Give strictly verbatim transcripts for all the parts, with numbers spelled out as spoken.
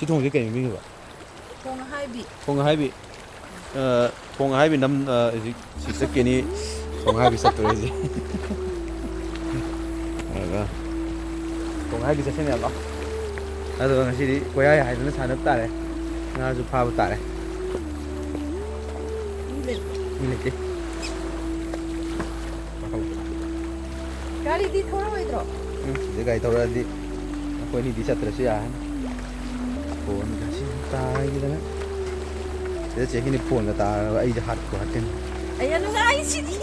ꯊꯣꯡꯁꯦ ꯀꯩ ꯃꯃꯤꯡ ꯍꯥꯏꯕ? ꯊꯣꯡ ꯍꯥꯏꯕꯤ꯫ ꯊꯣꯡ ꯍꯥꯏꯕꯤ꯫ ꯑ, ꯊꯣꯡ ꯍꯥꯏꯕꯤ ꯅꯝ-, ꯑ, ꯍꯧꯖꯤꯛ ꯁꯤ ꯆꯠꯀꯅꯤ꯫ ꯊꯣꯡ ꯍꯥꯏꯕꯤ ꯆꯠꯇꯣꯔꯦ ꯍꯧꯖꯤꯛ꯫ ꯑꯗꯨꯒ ꯊꯣꯡ ꯍꯥꯏꯕꯤ ꯆꯠꯁꯤꯅꯦ ꯂꯥꯛꯑꯣ꯫ ꯑꯗꯨꯒ ꯉꯁꯤꯗꯤ ꯀꯣꯌꯥꯏ ꯍꯥꯏꯗꯅ ꯁꯥꯟꯅꯕ ꯇꯥꯔꯦ꯫ ꯉꯥꯁꯨ ꯐꯥꯕ ꯇꯥꯔꯦ꯫ ꯃꯤ ꯂꯩꯇꯦ꯫ ꯃꯤ ꯂꯩꯇꯦ꯫ ꯒꯥꯔꯤꯗꯤ ꯊꯧꯔꯛꯑꯣꯏꯗ꯭ꯔꯣ? ꯎꯝ, ꯁꯤꯗ ꯒꯥꯔꯤ ꯊꯧꯔꯛꯑꯗꯤ ꯑꯩꯈꯣꯏ ꯑꯅꯤꯗꯤ ꯆꯠꯇ꯭ꯔꯁꯨ ꯌꯥꯔꯅꯤ꯫ ꯐꯣꯟꯒꯁꯤ ꯇꯥꯈꯤꯗꯅ꯫ ꯁꯤꯗ ꯆꯦꯛꯀꯤꯅꯤ ꯐꯣꯟꯒ ꯇꯥꯔꯒ ꯑꯩꯁꯦ ꯍꯥꯠꯄꯨ ꯍꯥꯠꯀꯅꯤ꯫ ꯑꯩ ꯌꯥꯝ ꯅꯨꯡꯉꯥꯏꯁꯤꯗꯤ꯫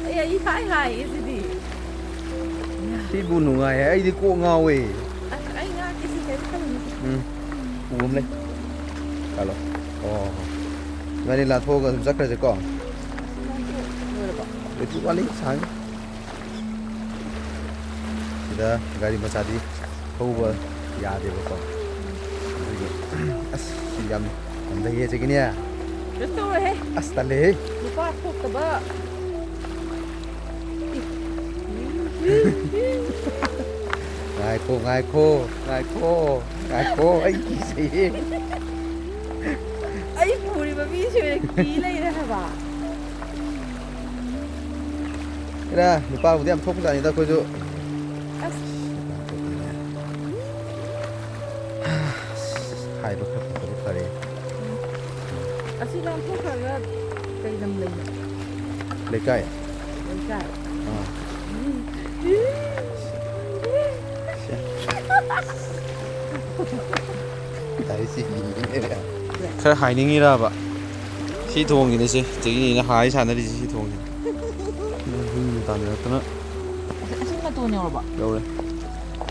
ꯑꯩ ꯑꯩ ꯍꯥꯏ ꯍꯥꯏꯌꯦ ꯁꯤꯗꯤ꯫ ꯁꯤꯕꯨ ꯅꯨꯡꯉꯥꯏ ꯍꯥꯏ, ꯑꯩꯗꯤ ꯀꯣꯛ ꯉꯥꯎꯋꯦ꯫ ꯑꯁ, ꯑꯩ ꯉꯥꯛꯀꯦ ꯁꯤ ꯀꯩꯁꯨ ꯈꯜꯂꯨꯅꯨ꯫ ꯎꯝ, ꯎꯕ ꯑꯃ ꯂꯩ꯫ ꯆꯠꯂꯣ꯫ ꯑꯣ, ꯏꯕꯥꯅꯤ ꯂꯥꯟꯊꯣꯛꯑꯒ ꯑꯗꯨꯝ ꯆꯠꯈ꯭ꯔꯁꯦꯀꯣ꯫ ꯂꯣꯏꯔꯕꯣ? ꯂꯣꯏꯗ꯭ꯔꯤ, ꯋꯥꯠꯂꯤ ꯁꯥꯡꯉꯤ꯫ ꯁꯤꯗ ꯒꯥꯔꯤ ꯃꯆꯥꯗꯤ ꯊꯧꯕ ꯌꯥꯗꯦꯕꯀꯣ꯫ ꯑꯗꯨꯒꯤ ꯑꯁ ꯁꯤ ꯌꯥꯝ ꯌꯥꯝ ꯂꯩꯌꯦ ꯆꯦꯛꯀꯤꯅꯦ꯫ ꯀꯩꯁꯨ ꯇꯧꯔꯣꯏꯍꯦ꯫ ꯑꯁ ꯇꯜꯂꯦꯍꯦ꯫ ꯅꯨꯄꯥ ꯊꯣꯛꯇꯕ꯫ ꯉꯥꯏꯈꯣ ꯉꯥꯏꯈꯣ ꯉꯥꯏꯈꯣ ꯉꯥꯏꯈꯣ, ꯑꯩ ꯀꯤꯖꯩꯌꯦ꯫ ꯑꯩ ꯄꯨꯔꯤꯕ ꯃꯤꯁꯦ ꯑꯣꯏꯅ ꯀꯤ ꯂꯩꯔꯦ ꯍꯥꯏꯕ꯫ ꯑꯦꯔꯥ, ꯅꯨꯄꯥꯕꯨꯗꯤ ꯌꯥꯝ ꯊꯣꯛꯄꯖꯥꯠꯅꯤꯗ ꯑꯩꯈꯣꯏꯁꯨ꯫ ꯑꯁ꯫ ꯍꯥꯏꯕ ꯈꯔ ꯐꯕꯗꯤ ꯐꯔꯦ꯫ ꯑꯁꯤ ꯂꯥꯟꯊꯣꯛꯈ꯭ꯔꯒ ꯀꯩ ꯂꯝ ꯂꯩꯅꯣ? ꯂꯩꯀꯥꯏ꯫ ꯂꯩꯀꯥꯏ꯫ ꯑꯥ꯫ ꯎꯝ꯫ ꯁꯦ꯫ ꯒꯥꯔꯤ ꯆꯦꯟꯕꯤꯅꯤꯅꯦ꯫ ꯈꯔ ꯍꯥꯏꯅꯤꯡꯉꯤꯔꯕ? ꯁꯤ ꯊꯣꯡꯁꯤꯅꯦ ꯁꯦ꯫ ꯆꯦꯒꯤꯅ ꯍꯥꯏ ꯁꯥꯟꯅꯔꯤꯁꯦ ꯁꯤ ꯊꯣꯡꯁꯤꯅꯦ꯫ ꯍꯨꯝ ꯇꯥꯟꯅꯔꯛꯇꯅ꯫ ꯑꯁꯤ ꯃꯇꯣꯟ ꯌꯧꯔꯕ? ꯌꯧꯔꯦ꯫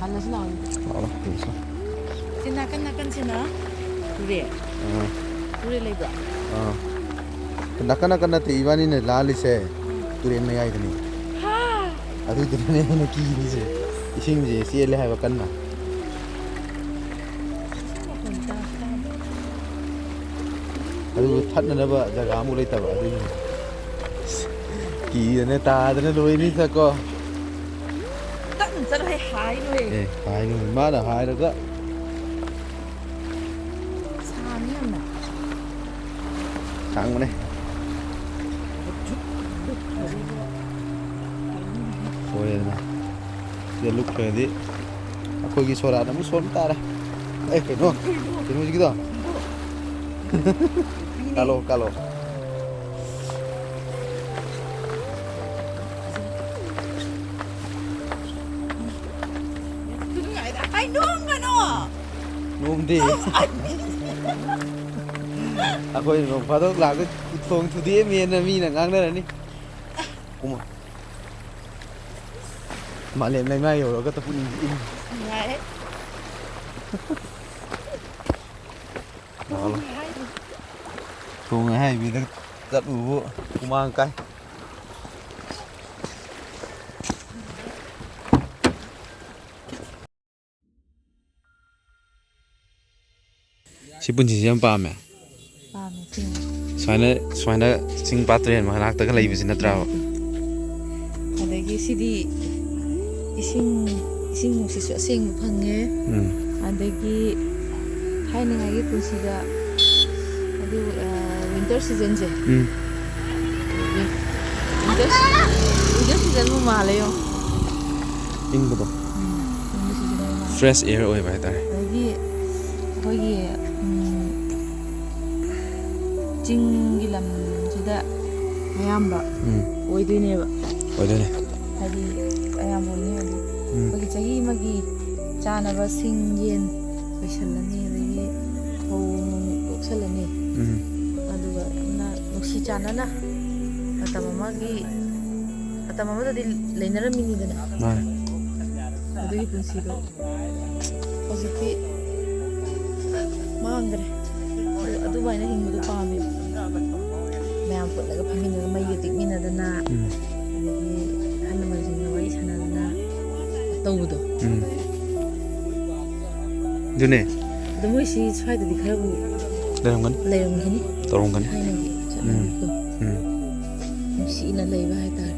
ꯍꯜꯂꯁꯤ ꯂꯥꯛꯑꯣ꯫ ꯂꯥꯛꯑꯣ, ꯂꯥꯛꯑꯣ, ꯌꯦꯡꯁꯤ꯫ ꯁꯤ ꯅꯥꯀꯟ ꯅꯥꯀꯟꯁꯤꯅ ꯇꯨꯔꯦꯜ꯫ ꯑꯥ꯫ ꯇꯨꯔꯦꯜ ꯂꯩꯕ꯭ꯔꯣ? ꯑꯥ꯫ ꯅꯥꯀꯟ ꯅꯥꯀꯟ ꯅꯠꯇꯦ, ꯏꯕꯥꯅꯤꯅ ꯂꯥꯜꯂꯤꯁꯦ ꯇꯨꯔꯦꯟ ꯃꯌꯥꯏꯗꯅꯤ꯫ ꯍꯥ! ꯑꯗꯨꯗꯨꯅꯅꯦ ꯑꯩꯅ ꯀꯤꯔꯤꯁꯦ꯫ ꯏꯁꯤꯡꯁꯦ ꯆꯦꯜꯂꯦ ꯍꯥꯏꯕ ꯀꯟꯅ꯫ ꯃꯈꯣꯟ ꯇꯥ-, ꯇꯥꯗꯦ꯫ ꯑꯗꯨꯕꯨ ꯊꯠꯅꯅꯕ ꯖꯒꯥ ꯑꯃꯨꯛ ꯂꯩꯇꯕ ꯑꯗꯨꯒꯤꯅꯤ꯫ ꯀꯤꯗꯅ ꯇꯥꯗꯅ ꯂꯣꯏꯅꯤꯗꯀꯣ꯫ ꯆꯠꯂꯣꯍꯦ, ꯍꯥꯏꯅꯨꯍꯦ꯫ ꯑꯦ, ꯍꯥꯏꯅꯨ꯫ ꯃꯥꯅ ꯍꯥꯏꯔꯒ꯫ ꯁꯥꯡꯉꯤ ꯌꯥꯝꯅ꯫ ꯁꯥꯡꯕꯅꯦ꯫ ꯁꯣꯏꯔꯦꯗꯅ꯫ ꯁꯤꯗ ꯂꯨꯞꯈ꯭ꯔꯗꯤ ꯑꯩꯈꯣꯏꯒꯤ ꯁꯣꯔꯥꯠ ꯑꯃꯨꯛ ꯁꯣꯟ ꯇꯥꯔꯦ꯫ ꯑꯦ, ꯀꯩꯅꯣ? ꯀꯩꯅꯣ ꯍꯧꯖꯤꯛꯀꯤꯗꯣ? ꯀꯥꯜꯂꯣ, ꯀꯥꯜꯂꯣ꯫ ꯅꯣꯝꯗꯦ꯫ ꯑꯩꯈꯣꯏ ꯅꯣꯡ ꯐꯥꯗꯣꯛ ꯂꯥꯛꯄ ꯊꯣꯡ ꯊꯨꯗꯦꯛꯑꯝꯃꯦꯅ ꯃꯤꯅ ꯉꯥꯡꯅꯔꯅꯤ꯫ ꯀꯨꯝꯃꯣ꯫ ꯃꯥꯂꯦꯝ ꯂꯩꯃꯥꯏ ꯌꯧꯔꯒ ꯇ ꯄꯨꯛꯅꯤꯡ ꯏꯪ꯫ ꯅꯨꯡꯉꯥꯏ꯫ ꯊꯣꯡ ꯍꯥꯏꯕꯤꯗ ꯆꯠꯂꯨꯕꯨ ꯍꯨꯃꯥꯡ ꯀꯥꯏ꯫ ꯁꯤ ꯄꯨꯟꯁꯤꯁꯦ ꯌꯥꯝ ꯄꯥꯝꯃꯦ꯫ ꯄꯥꯝꯃꯦ, ꯁꯦꯡꯅ꯫ ꯁꯨꯃꯥꯏꯅ, ꯁꯨꯃꯥꯏꯅ ꯆꯤꯡ ꯄꯥꯠ ꯇꯨꯔꯦꯟ ꯃꯅꯥꯛꯇꯒ ꯂꯩꯕꯁꯤ ꯅꯠꯇ꯭ꯔꯥꯕ? ꯑꯗꯒꯤ ꯁꯤꯗꯤ ꯏꯁꯤꯡ, ꯏꯁꯤꯡ ꯅꯨꯡꯁꯤꯠꯁꯨ ꯑꯁꯦꯡꯕ ꯐꯪꯉꯦ꯫ ꯎꯝ꯫ ꯑꯗꯒꯤ ꯊꯥꯏꯅꯉꯥꯏꯒꯤ ꯄꯨꯟꯁꯤꯗ ꯑꯗꯨ, ꯑ, winter seasonꯁꯦ꯫ ꯎꯝ꯫ Winter, winter seasonꯕꯨ ꯃꯥꯜꯂꯦ ꯌꯦꯡꯉꯣ꯫ ꯏꯪꯕꯗꯣ꯫ ꯎꯝ, ꯏꯪꯕ seasonꯕꯨ ꯃꯥꯜꯂꯦ꯫ Fresh air ꯑꯣꯏꯕ ꯍꯥꯏꯇꯥꯔꯦ꯫ ꯑꯗꯒꯤ ꯑꯩꯈꯣꯏꯒꯤ, ꯎꯝ, ꯆꯤꯡꯒꯤ ꯂꯝꯁꯤꯗ ꯑꯌꯥꯝꯕ ꯎꯝ꯫ ꯑꯣꯏꯗꯣꯏꯅꯦꯕ꯫ ꯑꯣꯏꯗꯣꯏꯅꯦ꯫ ꯍꯥꯏꯗꯤ ꯑꯌꯥꯝꯕ ꯑꯣꯏꯅꯤ꯫ ꯍꯥꯏꯗꯤ ꯎꯝ꯫ ꯑꯩꯈꯣꯏꯒꯤ ꯆꯍꯤ ꯑꯃꯒꯤ ꯆꯥꯅꯕ ꯁꯤꯡ, ꯌꯦꯟ ꯂꯣꯏꯁꯜꯂꯅꯤ, ꯑꯗꯒꯤ ꯐꯧ ꯅꯨꯡ ꯂꯣꯛꯁꯜꯂꯅꯤ꯫ ꯎꯝ꯫ ꯑꯗꯨꯒ ꯅ-, ꯅꯨꯡꯁꯤ ꯆꯥꯟꯅꯅ ꯃꯇꯝ ꯑꯃꯒꯤ, ꯃꯇꯝ ꯑꯃꯗꯗꯤ ꯂꯩꯅꯔꯝꯃꯤꯅꯤꯗꯅ꯫ ꯃꯥꯅꯦ꯫ ꯑꯗꯨꯒꯤ ꯄꯨꯟꯁꯤꯗꯣ ꯍꯧꯖꯤꯛꯇꯤ ꯃꯥꯡꯈ꯭ꯔꯦ꯫ ꯑꯗꯨ, ꯑꯗꯨꯃꯥꯏꯅ ꯍꯤꯡꯕꯗꯣ ꯄꯥꯝꯃꯦꯕ꯫ ꯃꯌꯥꯝ ꯄꯨꯜꯂꯒ ꯐꯝꯃꯤꯟꯅꯔꯒ ꯃꯩꯒ ꯇꯤꯛꯃꯤꯟꯅꯗꯅ, ꯎꯝ꯫ ꯑꯗꯒꯤ ꯑꯍꯜ ꯂꯃꯟꯁꯤꯡꯒ ꯋꯥꯔꯤ ꯁꯥꯟꯅꯗꯅ ꯇꯧꯕꯗꯣ꯫ ꯎꯝ꯫ ꯑꯗꯨꯅꯦ꯫ ꯑꯗꯣ ꯃꯣꯏꯁꯤ ꯁ꯭ꯋꯥꯏꯗꯗꯤ ꯈꯔꯕꯨ ꯂꯩꯔꯝꯒꯅꯤ꯫ ꯂꯩꯔꯝꯒꯅꯤ꯫ ꯇꯧꯔꯝꯒꯅꯤ꯫ ꯊꯥꯏꯅꯒꯤ ꯎꯝ꯫ ꯆꯠꯅꯕꯤꯀꯣ꯫ ꯎꯝ꯫ ꯅꯨꯡꯁꯤꯅ ꯂꯩꯕ ꯍꯥꯏꯇꯥꯔꯦ꯫